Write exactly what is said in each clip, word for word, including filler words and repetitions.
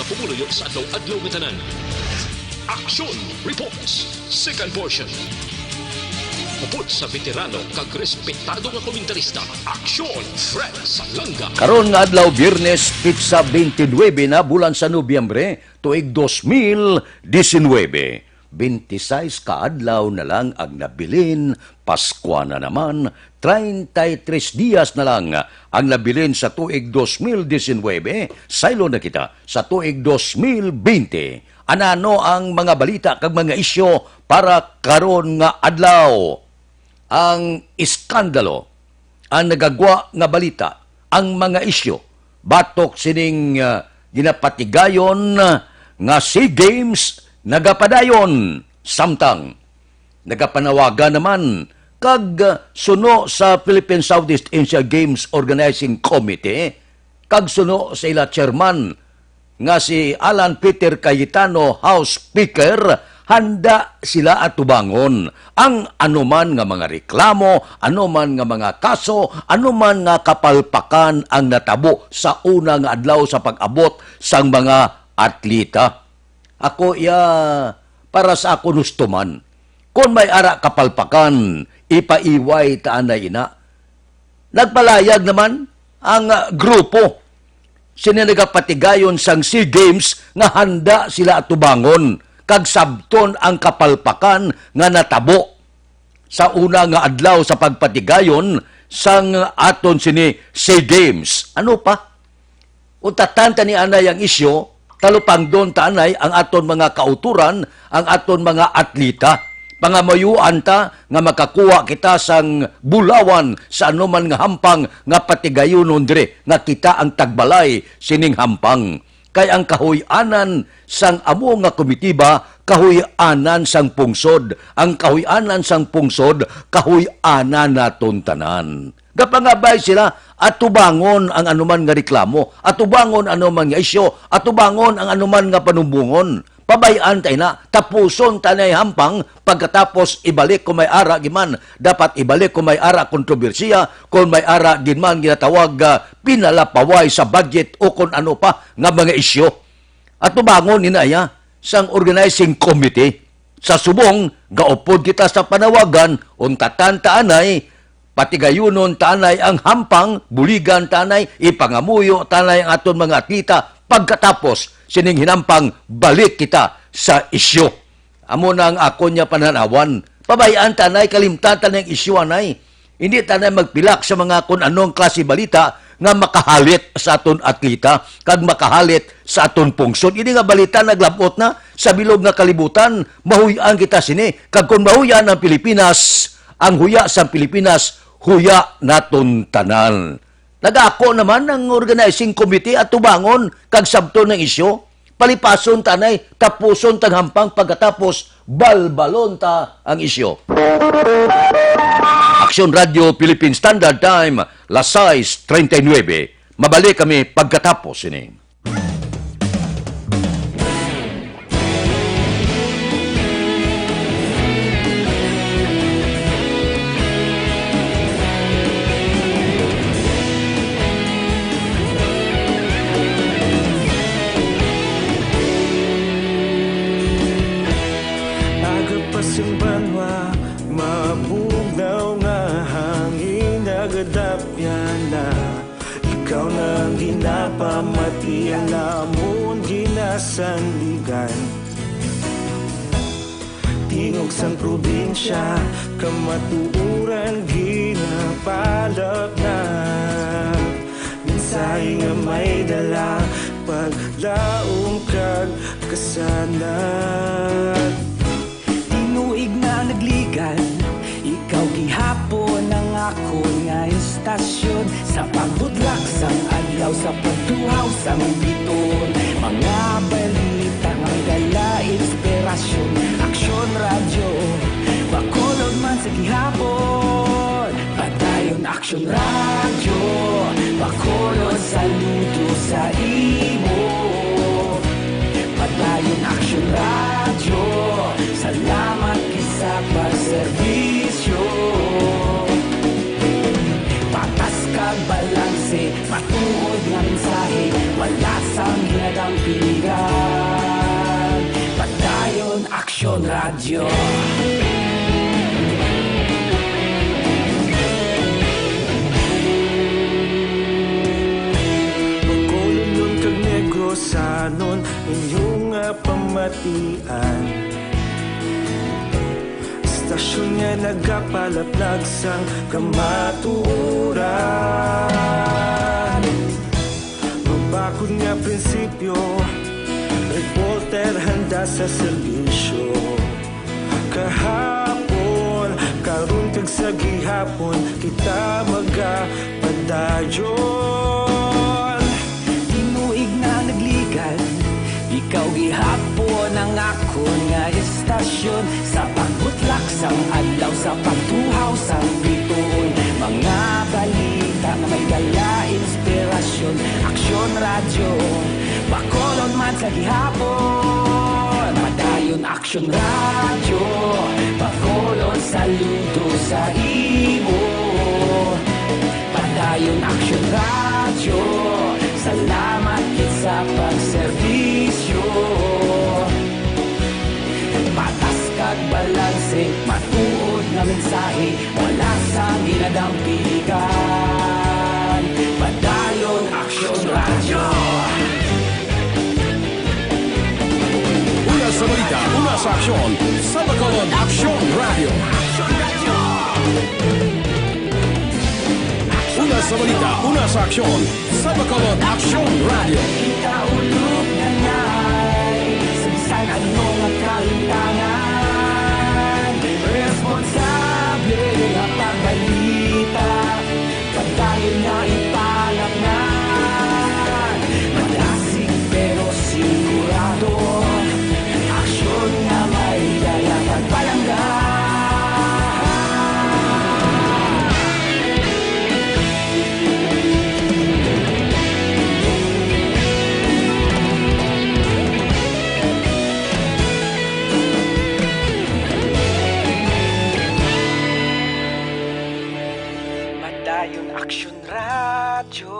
Pumuluyo sa adlaw-adlaw nga tanan. Action Reports, second portion. Upod sa veterano kag respetado nga komentarista, Action Fred Salanga. Karon nga adlaw, Biyernes, pitsa twenty-nine na bulan sa Nobyembre, tuig dos mil diecinuebe. Twenty-six ka adlaw na lang ang nabilin, Paskwa na naman, treinta y tres dias na lang ang nabilin sa tuig dos mil diecinuebe, saylo na kita sa tuig dos mil twenty. Anano ang mga balita kag mga isyu para karon nga adlaw? Ang iskandalo, ang nagagwa nga balita, ang mga isyu batok sining, ah, ginapatigayon, ah, nga SEA Games nagapadayon, samtang nagapanawagan naman kag, ah, suno sa Philippine Southeast Asia Games Organizing Committee kag suno sa ila chairman nga si Alan Peter Cayetano, House Speaker, handa sila atubangon ang anuman nga mga reklamo, anuman nga mga kaso, anuman nga kapalpakan ang natabo sa una nga adlaw sa pag-abot sang mga atleta. Ako iya, para sa akon husto man, kon may ara kapalpakan, ipaiway ta anay ina. Nagpalayag naman ang, ah, grupo sini nagapatigayon sang SEA Games nga handa sila atubangon kag sabton ang kapalpakan nga natabo sa una nga adlaw sa pagpatigayon sang aton sini SEA Games. Ano pa? Utatan ta ni anay ang isyu, talupangdon ta anay ang aton mga kautoran, ang aton mga atleta. Pangamayuan ta nga makakuha kita sang bulawan sa anuman nga hampang nga patigayunon diri nga kita ang tagbalay sining hampang. Kay ang kahuy-anan sang amo nga komitiba, kahuy-anan sang pungsod. Ang kahuy-anan sang pungsod, kahuy-anan naton tanan. Gapangabay sila, atubangon ang anuman nga reklamo, atubangon anuman nga isyu, atubangon ang anuman nga panumbongon. Pabay-an ta ina, tapuson ta nay hampang, pagkatapos ibalik kung may ara gid man, dapat ibalik kung may ara kontrobersiya, kung may ara gid man ginatawag, ah, pinalapaway sa budget o kung ano pa nga mga isyu. Atubangon ina iya sang organizing committee. Sa subong, gaupod kita sa panawagan, untatan ta anay, patigayunon ta anay ang hampang, buligan ta anay, ipangamuyo ta anay ang aton mga atleta. Pagkatapos sining hinampang, balik kita sa isyu. Amo na ang akon nga pananawan. Pabay-an ta anay, kalimtan ta anay ang isyu anay. Hindi ta na magpilak sa mga kun anong klase balita nga makahalit sa aton atleta kag makahalit sa aton pungsod. Ini nga balita naglab-ot na sa bilog nga kalibutan. Mahuy-an kita sini. Kag kon mahuy-an ang Pilipinas, ang huya sa Pilipinas, huya naton tanan. Nagako naman ang organizing committee atubangon kag sabton ang isyu. Palipason ta anay, tapuson tang hampang, pagkatapos balbalon ta ang isyu. Aksyon Radio Philippine Standard Time, las sais treinta y nuebe. Mabalik kami pagkatapos sini. Aga pa sang banwa, mabugnaw nga hangin nagadapyan na. Ikaw na ang ginapamati, ang amon ginasandigan. Tingog sang probinsya, kamatuoran ginapalapnag. Mensahe nga may dala, paglaom kag kasanag. Tinuig na nagligan, ikaw gihapon ang akon nga istasyon. Sa pagbutlak sang adlaw, sa pagtuhaw sang biton, mga balita nga dala inspirasyon. Aksyon Radyo, Bacolod man sa gihapon. Padayon Aksyon Radyo, Bacolod, saludo sa imo. Padayon Aksyon Radyo, salamat gid sa pagserbisyo. Patas kag balanse, matuod nga mensahe, wala sang ginadam Padayon Aksyon Radyo. Bacolodnon kag Negrosanon, inyo nga pamatian. Istasyon nga nagapalaplag sang kamatuoran. Mabakod nga prinsipyo, reporter handa sa serbisyo. Kahapon, karon kag sa gihapon, kita magapadayon. Tinuig na nagligad, ikaw gihapon ang akon nga istasyon. Sa pagbutlak sang adlaw, sa pagtuhaw sang bituon, mga balita nga may dala inspirasyon. Aksyon Radyo, Bacolod man sa gihapon. Padayon Aksyon Radyo, Bacolod saludo sa imo. Padayon Aksyon Radyo, salamat gid sa pagserbisyo. Patas kag balanse, matuod nga mensahe, wala sang ginadampigan. Padayon Aksyon Radyo. Una sa balita, una sa aksyon, sa Bacolod Aksyon Radyo. Una sa balita, una sa aksyon, sa Bacolod Aksyon Radyo. Kita ulog na nay, sa bisan ano nga kahitangan, responsable nga pagbalita. Padayon nga ipalapnan, madasig pero sigurado. Aksyon nga may dala pagpalangga. Padayon Aksyon Radyo,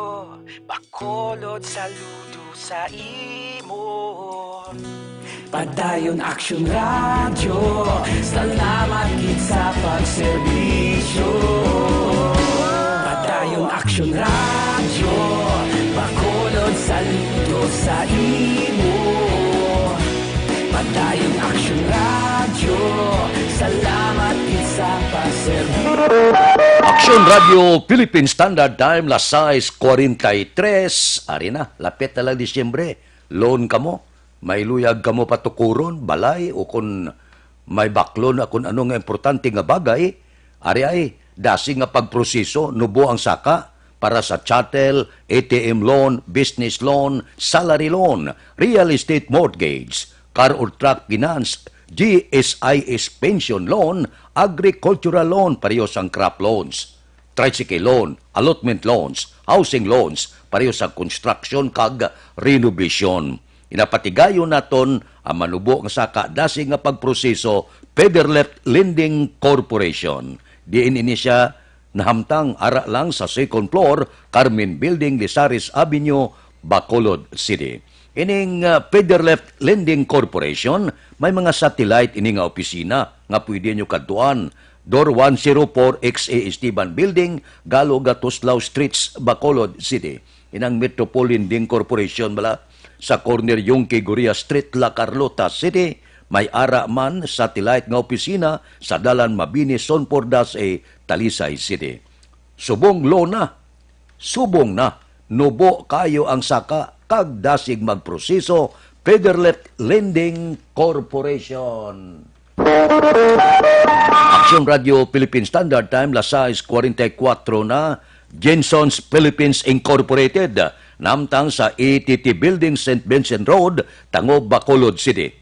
Bacolod saludo sa imo. Padayon Aksyon Radyo, salamat gid sa pagserbisyo. Padayon Aksyon Radyo, Bacolod saludo sa imo. Padayon Aksyon Radyo, salamat gid sa pagserbisyo. Aksyon Radyo Philippine Standard Time, las sais cuarenta y tres. Ari na, lapit na lang Disyembre. Loan kamo, may luyag kamo patukuron, balay, o kon may baklon na kon ano nga importante nga bagay, ari ay dasig nga pagproseso, nubo ang saka para sa chattel, A T M loan, business loan, salary loan, real estate mortgage, car or truck finance, G S I S pension loan, agricultural loan, pareho sang crop loans, tricycle loan, allotment loans, housing loans, pareho sa construction kag renovation. Inapatigayon naton ang manubo nga saka dasig nga pagproseso, Federleft Lending Corporation. Diin ini siya nahamtang, ara lang sa second floor, Carmen Building, Lizares Avenue, Bacolod City. Ining, ah, Federleft Lending Corporation, may mga satellite ini nga opisina nga pwede nyo kadtuan. Door one zero four X A Esteban Building, Galo Gatuslao Streets, Bacolod City. Inang Metropole Lending Corporation bala sa corner Yungque Gorria Street, La Carlota City. May ara man satellite nga opisina sa Dalan Mabini, Son Pordas A, Talisay City. Subong loan na, subong na, nubo kayo ang saka kag dasig magproseso, Federleft Lending Corporation. Aksyon Radyo Philippine Standard Time, las sais cuarenta y cuatro na. Jenson's Philippines Incorporated, namtang sa A T T Building, Saint Vincent Road, Tango, Bacolod City.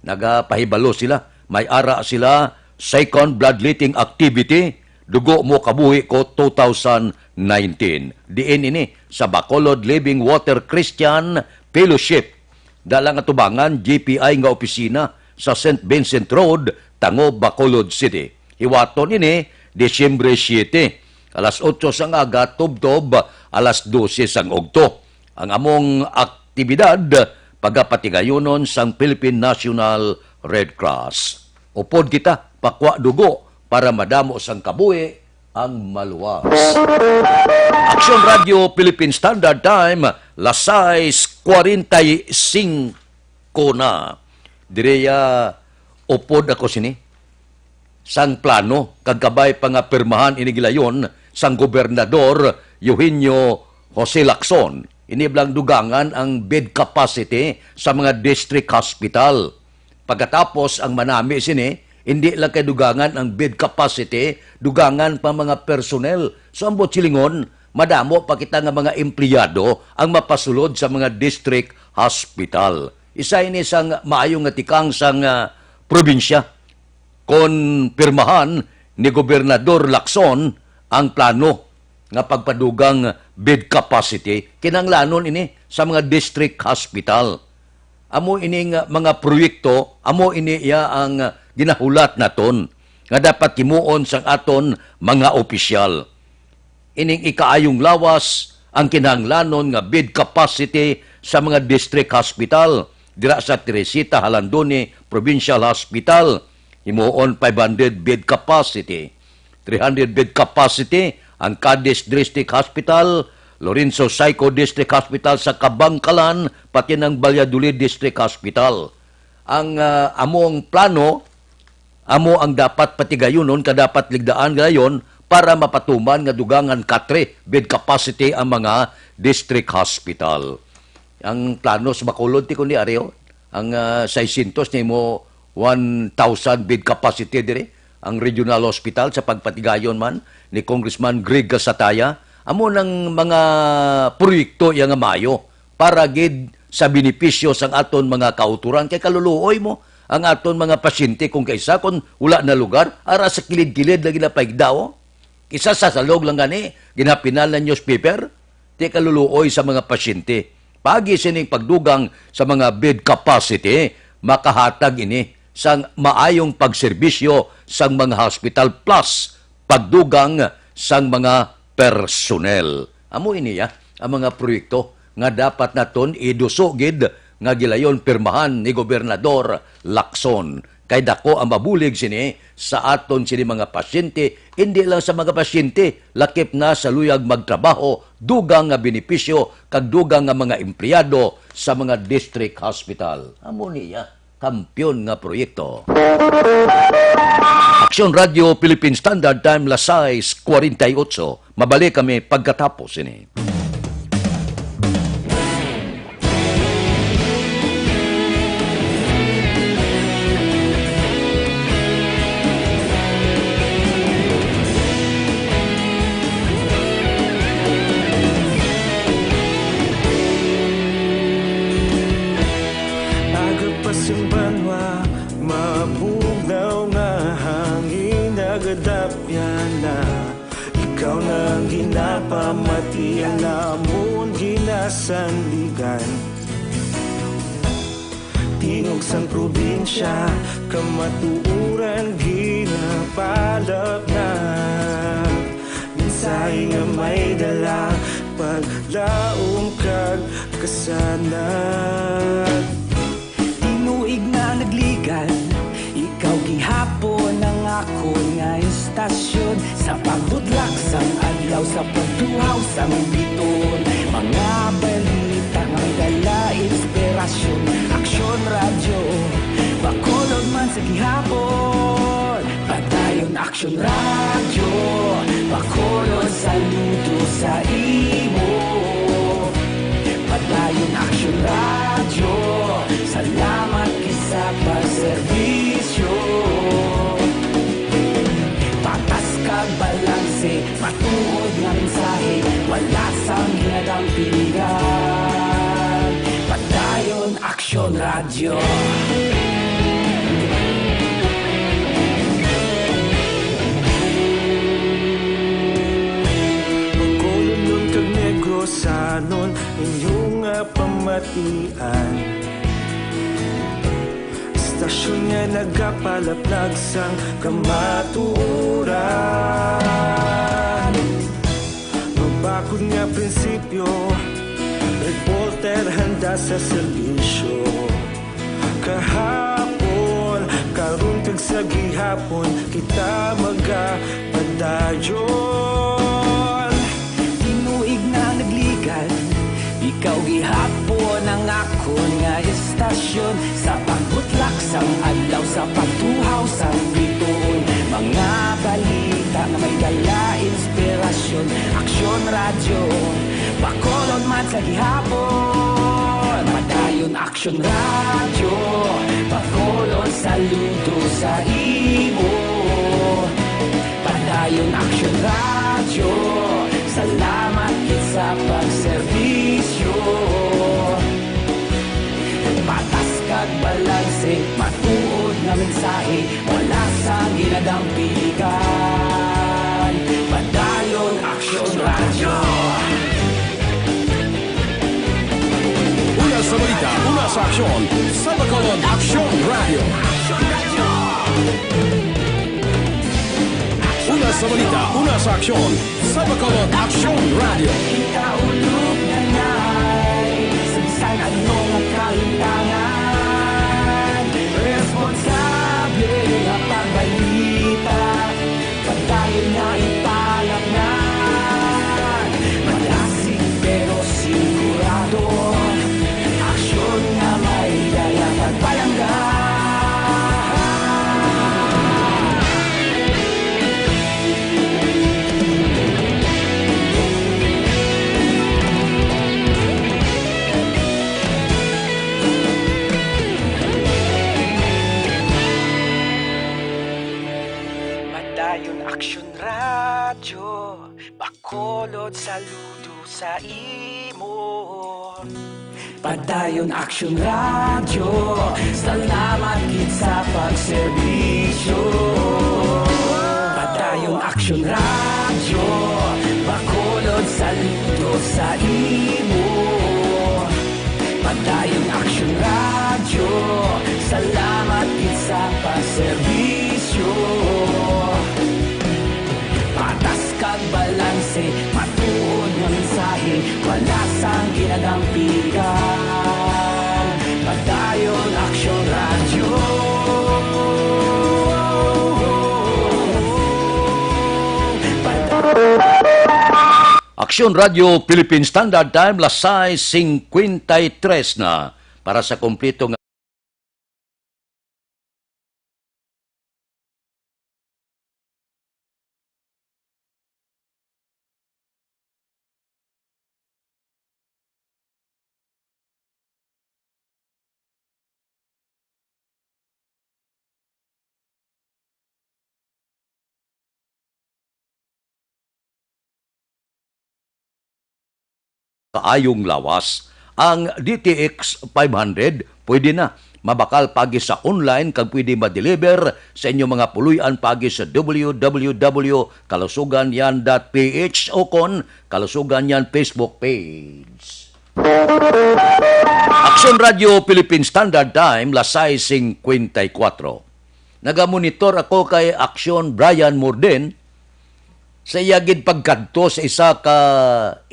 Nagapahibalo sila, may ara sila, second bloodletting activity, Dugo Mo Kabuhi Ko two thousand nineteen. Diin ini sa Bacolod Living Water Christian Fellowship. Dalang atubangan, G P I nga opisina sa Saint Vincent Road, Tango, Bacolod City. Hiwaton ini, Disyembre siete, alas otso sang aga, tubtob alas dose sang ugto. Ang among aktibidad, pagapatigayunon sang Philippine National Red Cross. Upod kita, pakwa dugo para madamo sang kabuhi ang maluwas. Aksyon Radyo Philippine Standard Time, las sais cuarenta y cinco na. Diri, ah, upod ako sini sang plano kag kabay pa nga pirmahan ini gilayon sang Gobernador Eugenio Jose Lacson. Ini bala nga dugangan ang bed capacity sa mga district hospital. Pagkatapos, ang manami sini, hindi lang kay dugangan ang bed capacity, dugangan pa mga personnel. So, ang buot silingon, madamo pa kita nga mga empleyado ang mapasulod sa mga district hospital. Isa ini sang maayo nga tikang sang, ah, probinsya. Kon pirmahan ni Gobernador Lacson ang plano nga pagpadugang bed capacity, kinahanglanon ini sa mga district hospital. Amo ining mga proyekto, amo ini iya ang ginahulat naton nga dapat himuon sang aton mga opisyal. Ining ikaayong lawas ang kinahanglanon nga bed capacity sa mga district hospital, dira sa Teresita Jalandoni Provincial Hospital, himuon five hundred bed capacity, three hundred bed capacity ang Cadiz District Hospital, Lorenzo Saico District Hospital sa Kabangkalan, pati ng Valladolid District Hospital. Ang, ah, among plano, amo ang dapat patigayunon, ka dapat ligdaan ganayon para mapatuman nga dugangan ka three bed capacity ang mga district hospital. Ang plano sa Bacolod, ti kundi, ari, oh, ang, ah, seiscientos nimo one thousand bed capacity diri, ang regional hospital sa pagpatigayon man ni Congressman Greg Gasataya. Amo nang mga proyekto iya nga maayo para gid sa benepisyo sang aton mga kautoran. Kay kaluluoy mo ang aton mga pasyente kung kaisa, kung wala na lugar, ara sa kilid-kilid lagi na paigdaw. Kisa sa salog lang gani, ginapinan na newspaper, ti kaluluoy sa mga pasyente. Paagi sining pagdugang sa mga bed capacity, makahatag ini sang maayong pagserbisyo sang mga hospital plus pagdugang sang mga personnel. Amo ini, ah, ang mga proyekto nga dapat naton iduso gid nga gilayon pirmahan ni Gobernador Lacson. Kay dako ang mabulig sini sa aton sini mga pasyente, indi lang sa mga pasyente, lakip na sa luyag magtrabaho, dugang nga benepisyo, kag dugang nga mga empleyado sa mga district hospital. Amo niya, kampiyon nga proyekto. Aksyon Radio Philippine Standard Time, las sais cuarenta y ocho. Mabalik kami pagkatapos sini. Aga pa sing banwa, mabugnaw nga hangin nagadapyan na. Ikaw na ang ginapamati, ang amon ginasandigan. Tingog sang probinsya, kamatuoran ginapalapnat. Mensahe nga may dala, paglaom kag kasanag. Tinuig na nagligan, ikaw gihapon ang akon nga istasyon. Sa pagbudlak sang adlaw, sa pagtuhaw sang biton, mga balita nga dala inspirasyon. Aksyon Radyo, Bacolod man sa gihapon. Padayon Aksyon Radyo, Bacolod, saludo sa imo. Padayon Aksyon Radyo, salamat gid sa pagserbisyo. Patas kag balanse, matuod nga mensahe, wala sang ginadampingan. Padayon Aksyon Radyo. Bacolodnon kag Negrosanon, inyo nga pamatian. Istasyon nga nagapalaplag sang kamatuoran. Mabakod nga prinsipyo, report Ter handa sa serbisyo. Kahapon, karon kag sa gihapon, kita magapadayon. Tinuig na nagligad, ikaw gihapon ang akon nga estasyon. Sa pagbutlak sang adlaw, sa pagtuhaw sang bituon, mga balita nga may dala inspirasyon. Aksyon Radyo, Bacolod man sa gihapon. Padayon Aksyon Radyo, Bacolod saludo sa imo. Padayon Aksyon Radyo, salamat gid sa pagserbisyo. Patas kag balanse, matuod nga mensahe, wala sang ginadampigan. Padayon Aksyon Radyo. Una sa balita, una sa aksyon, sa Bacolod Aksyon Radyo. Una sa balita, una sa aksyon, sa Bacolod Aksyon Radyo. Kita ulog na nay, sa bisan ano nga kalintangan, responsable nga pagbalita, padayon nga ipalatnan. Malasig pero sigurado, aksyon nga may dala kag palangga. Padayon Aksyon Radyo, Bacolod saludo sa imo. Padayon Aksyon Radyo, salamat gid sa pagserbisyo. Padayon Aksyon Radyo, Bacolod saludo sa imo. Padayon Aksyon Radyo, salamat gid sa pagserbisyo. Patas kag balanse, matuod nga mensahe, wala sang ginadampigan. Padayon Aksyon Radyo. Aksyon Radyo Philippine Standard Time, las sais cincuenta y tres na. Para sa kompleto nga kaayong lawas. Ang D T X five hundred pwede na. Mabakal pagi sa online kag pwede ma-deliver sa inyo mga puloy-an pagi sa W W W kalusugan yan dot P H o kon Kalusugan yan Facebook page. Aksyon Radyo Philippine Standard Time, las sais cincuenta y cuatro. Nagamonitor ako kay Aksyon Brian Morden sa iya gid pagkadto sa isa ka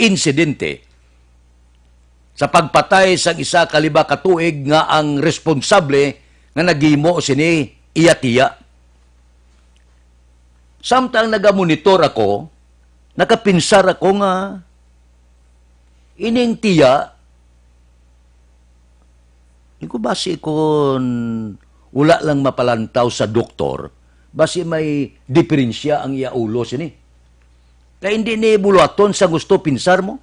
insidente sa pagpatay sang isa ka lima ka tuig nga ang responsable nga naghimo sini iya tiya. Samtang nagamonitor ako, nakapinsar ako nga ining tiya, di ko basi kon wala lang mapalantaw sa doktor, basi may diferensya ang iya ulo sini. Kay hindi ni buluhaton sa gusto pinsar mo.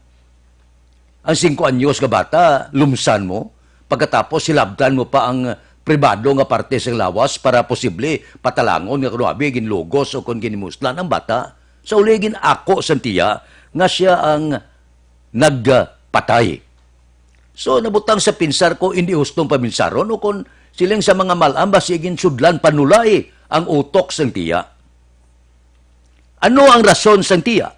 Ang singko anyos nga bata, lumsan mo, pagkatapos hilabtan mo pa ang pribado nga parte sang lawas para posible patalangon nga kuno abi ginlugos o kon ginimuslan ang bata. Sa uli, gin-ako sang tiya nga sia ang nagpatay. So, nabutang sa pinsar ko, hindi hustong paminsaron, o kon siling sa mga mal-am, basi ginsudlan panulay ang utok sang tiya. Ano ang rason sang tiya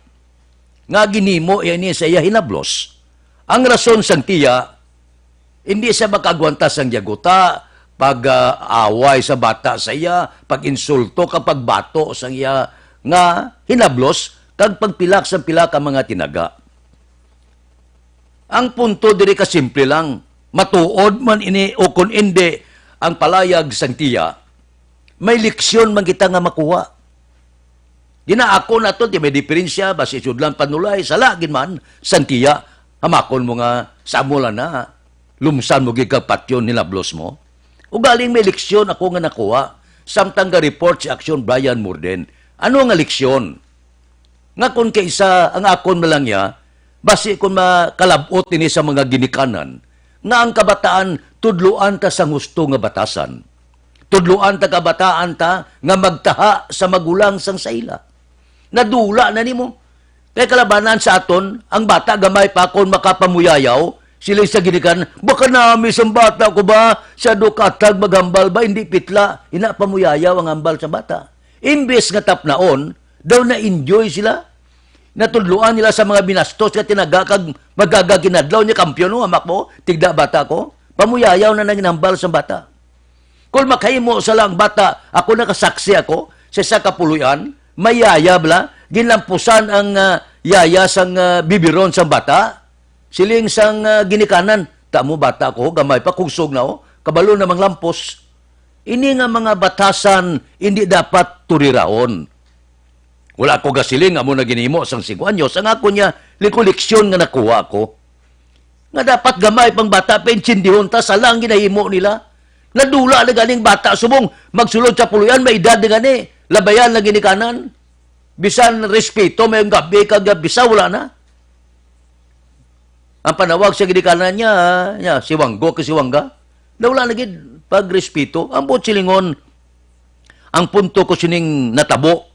nga ginhimo ini sa iya hinablos? Ang rason sang tiya, hindi siya makaagwanta sang yaguta, pag-away sa bata sa iya, pag-insulto, kag pagbato sang iya nga hinablos, kag pagpilak sang pila ka mga tinaga. Ang punto diri ka simple lang. Matuod man ini o kon indi ang palayag sang tiya, may leksyon man kita nga makuha. Ginaako nato, di may diferensya, basi sudlan panulay, sala gid man, sang tiya, hamakon mo nga sa amo lang na, lumsan mo gid kag patyon hinablos mo. Ugaling may leksyon ako nga nakuha, samtang ga-report si Action Brian Morden. Ano nga leksyon? Nga kon kaisa ang akon malangya, basi kon makalab-ot ini sa mga ginikanan, nga ang kabataan tudloan ta sang husto nga batasan. Tudloan ta kabataan ta nga magtaha sa magulang sang sa ila. Nadula na nimo. Kay kalabanan sa aton, ang bata gamay pa kon makapamuyayaw, sila sa ginikanan, "Baka nami sang bata ko ba? Siya do katag maghambal ba? Hindi pitla." Ina pamuyayaw ang hambal sa bata. Imbes nga tapnaon, daw na-enjoy sila. Natudloan nila sa mga binastos nga tinaga kag magaga kinadlaw niya, "Kampiyon, no, amak mo, tigda bata ko." Pamuyayaw na nang ginhambal sa bata. Kung makahimo sa lang bata, ako nakasaksi ako sa isa ka puloy-an, may yaya bala, ginlampusan ang, ah, yaya sang, ah, bibiron sang bata. Siling sang, ah, ginikanan, "Tamo bata ko, gamay pa, kugsog na, oh. Kabalo na manglampos." Ini nga mga batasan, hindi dapat turirahon. Wala ko gasiling amo na ginhimo sang singko anyos. Ang ako niya, likoleksyon nga nakuha ko. Nga dapat gamay pang bata, paintsindihon ta sa lang ginahimo nila. Nadula na ganing bata, subong magsulod sa puloy-an, may edad na gani, labayan na ginikanan. Bisan respeto, may gabi, kag bisa, wala na. Ang panawag sa ginikanan niya, niya, si Wanggo, kay si Wangga. Na wala na gid pagrespeto. Ang buot silingon, ang punto ko sining natabo,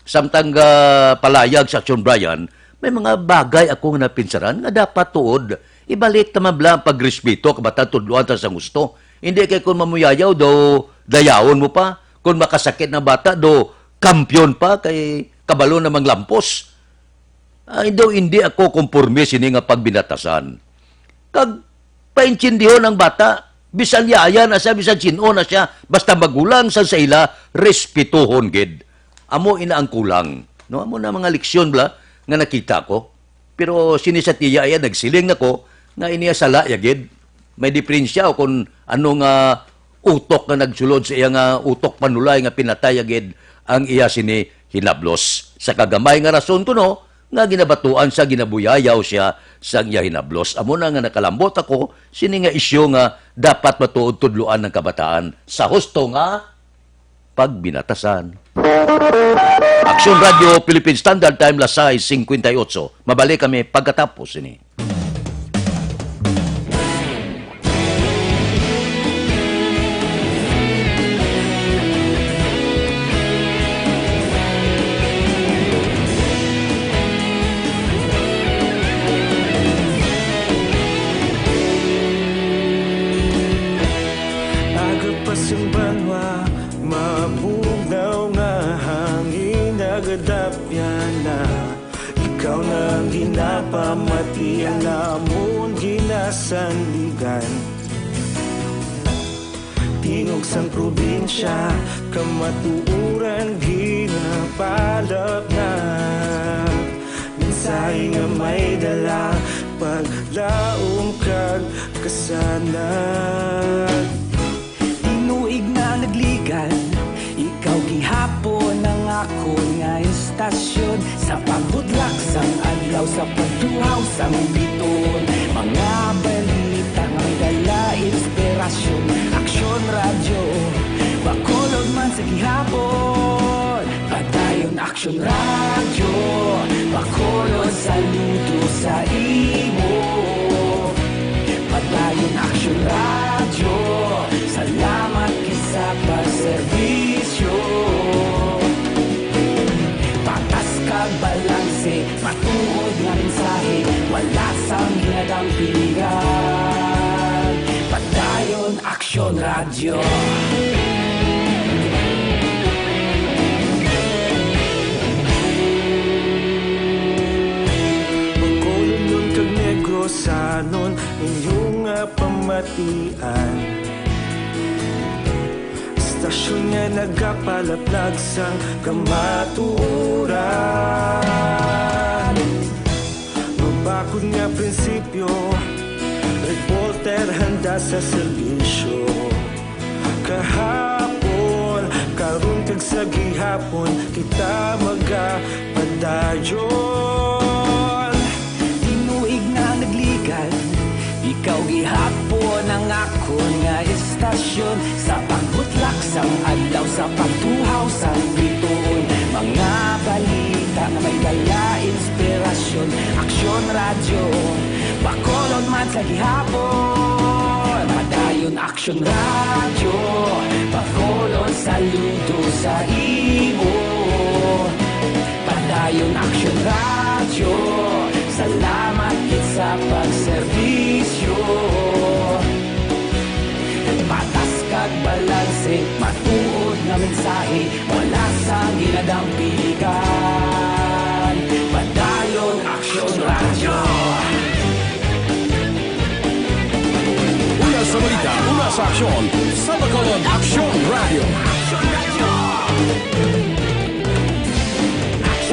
samtang, ah, palayag sa Action Brian, may mga bagay ako nga napinsaran nga dapat tuod. Ibalik ta man bala ang pagrespeto, kabata tudloan ta sang husto. Hindi kay kung mamuyayaw, do dayawon mo pa. Kung makasakit na bata, do kampiyon pa, kay kabalo na manglampos. Ay, daw hindi ako komporme sini nga pagbinatasan. Kag paintindihon ang bata, bisan yaya na siya, bisan sin-o na siya, basta magulang sa, sa ila, respetuhon gid. Amo ina ang kulang. No, amo na mga leksyon bala nga nakita ko. Pero sini sa tiya iya nagsiling nako nga ini sala ya gid. May diferensya o kung ano nga utok nga nagsulod sa iya nga utok panulay nga pinatay ya gid ang iya sini hinablos. Sa kagamay nga rason kuno nga ginabatuan sa ginabuyayaw siya sang iya hinablos. Amo na nga nakalambot ako sini nga isyu nga dapat matuod tudloan ng kabataan sa husto nga pagbinatasan. Aksyon Radio Philippine Standard Time, las sais cincuenta y ocho. Mabalik kami pagkatapos ini. Aga pa sang banwa, mabugnaw nga hangin nagadapyan na. Ikaw na ang ginapamati, ang amon ginasandigan. Tingog sang probinsya, kamatuoran ginapalapnag. Mensahe nga may dala, paglaom kag kasanag. Tinuig na nagligan, ikaw gihapon ang akon nga istasyon. Sa pagbudlak sang adlaw, sa pagduhaw sang biton, mga balita nga may dala inspirasyon. Aksyon Radyo, Bacolod man sa gihapon. Padayon Aksyon Radyo, Bacolod, saludo sa imo. Padayon Aksyon Radyo, salamat gid sa pagserbisyo. Patas kag balanse, matuod nga mensahe, wala sang ginadampingan. Padayon Aksyon Radyo. Bacolodnon kag Negrosanon, inyo nga pamatian. Istasyon nga nagapalaplag sang kamatuoran. Mabakod Nga prinsipyo, reporter handa sa serbisyo. Kahapon, karon kag sa gihapon, kita magapadayon. Tinuig na nagligad, ikaw gihapon ang akon nga istasyon. Sa pagbutlak sang adlaw, sa pagtuhaw sang bituon, mga balita nga may dala inspirasyon. Aksyon Radyo, Bacolod man sa gihapon. Padayon Aksyon Radyo, Bacolod, saludo sa imo. Padayon Aksyon Radyo, salamat gid sa pagserbisyo. Patas kag balanse, matuod nga mensahe, wala sang ginadampigan. Padayon Aksyon Radyo. Una sa balita, una sa aksyon, sa Bacolod Aksyon Radyo.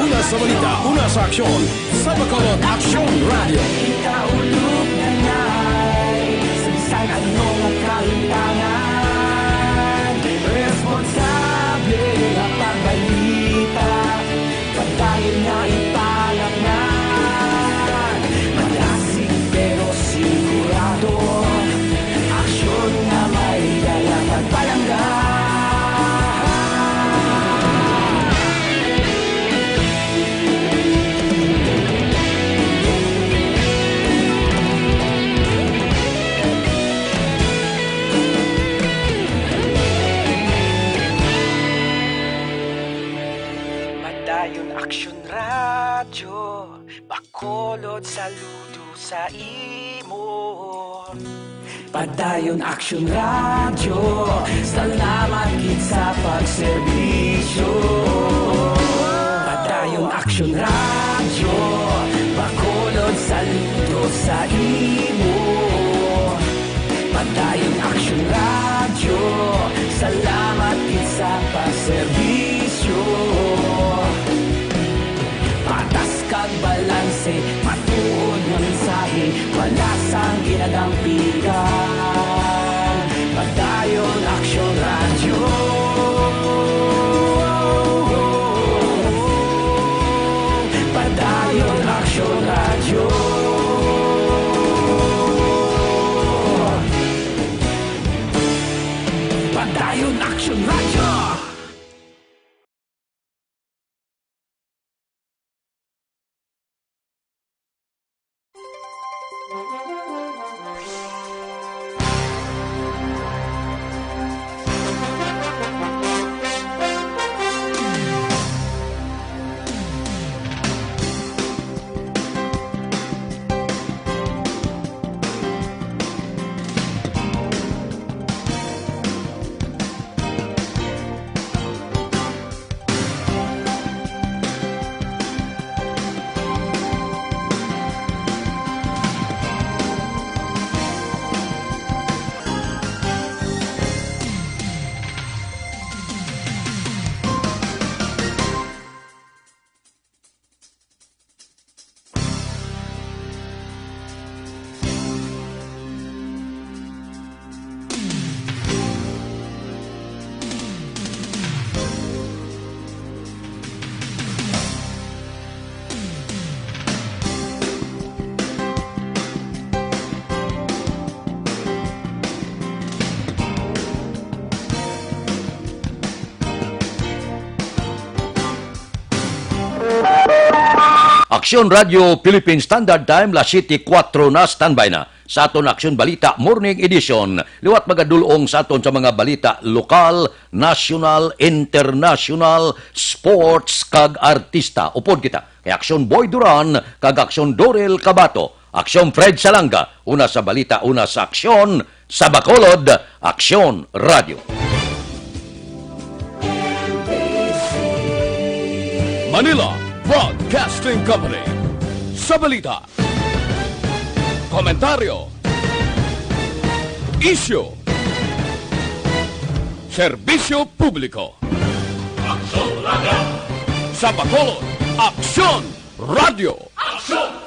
Una sa balita, una sa aksyon, sa Bacolod Aksyon Radyo. Ikaulog na nay, sa bisan ano nga kahitangan, responsable nga pagbalita, padayon nga ipalaknag, madasig pero sigurado, aksyon nga may dala pagpalangga. Padayon Aksyon Radyo, Bacolod, saludo sa imo. Padayon Aksyon Radyo, salamat gid sa pagserbisyo. Padayon Aksyon Radyo, Bacolod, saludo sa imo. Padayon Aksyon Radyo, salamat gid sa pagserbisyo. Patas kag balanse, matuod nga mensahe, wala sang ginadampigan. Padayon Aksyon Radyo. Padayon Aksyon Radyo. Padayon Aksyon Radyo. Aksyon Radio Philippine Standard Time, las siyete kuwatro na, standby na sa aton Aksyon Balita Morning Edition. Liwat magadul-ong sa aton sa mga balita lokal, national, international, sports, kag artista. Upod kita kay Aksyon Boy Duran kag Aksyon Dorel Cabato. Aksyon Fred Salanga, una sa balita, una sa aksyon, sa Bacolod, Aksyon Radio. Manila Broadcasting Company. Sa balita, komentaryo, isyu, serbisyo publiko. Aksyon Radio. Sa Bacolod, Aksyon Radio. Aksyon